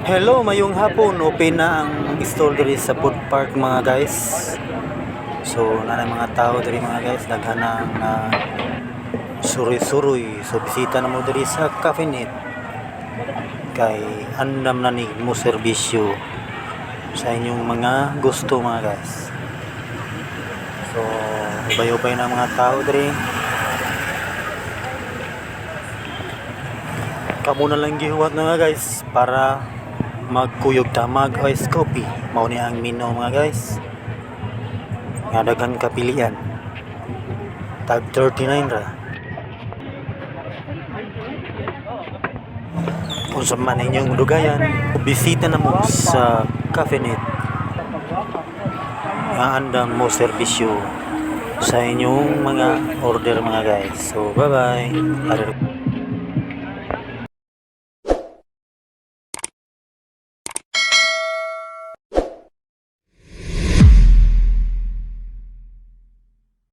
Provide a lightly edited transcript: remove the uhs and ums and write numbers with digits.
Hello, maayong hapon. Open na ang stall diri sa food park, mga guys. So, naa mga tao diri, mga guys, daghan na ang suroy-suroy. So, bisita na mo diri sa Cafe Net. Kay andam na ni mo serbisyo sa inyong mga gusto, mga guys. So, ubay-ubay na ang mga tao diri. Kamo na lang gihuwat, mga guys, para magkuyog ta mag ice coffee. Mao ni ang menu, mga guys. Nga daghan kapilian. Tag 39 ra. Unsa man inyong dugayan, bisita na mo sa Cafenet. Nga andam mo serbisyo sa inyong mga order, mga guys. So bye-bye.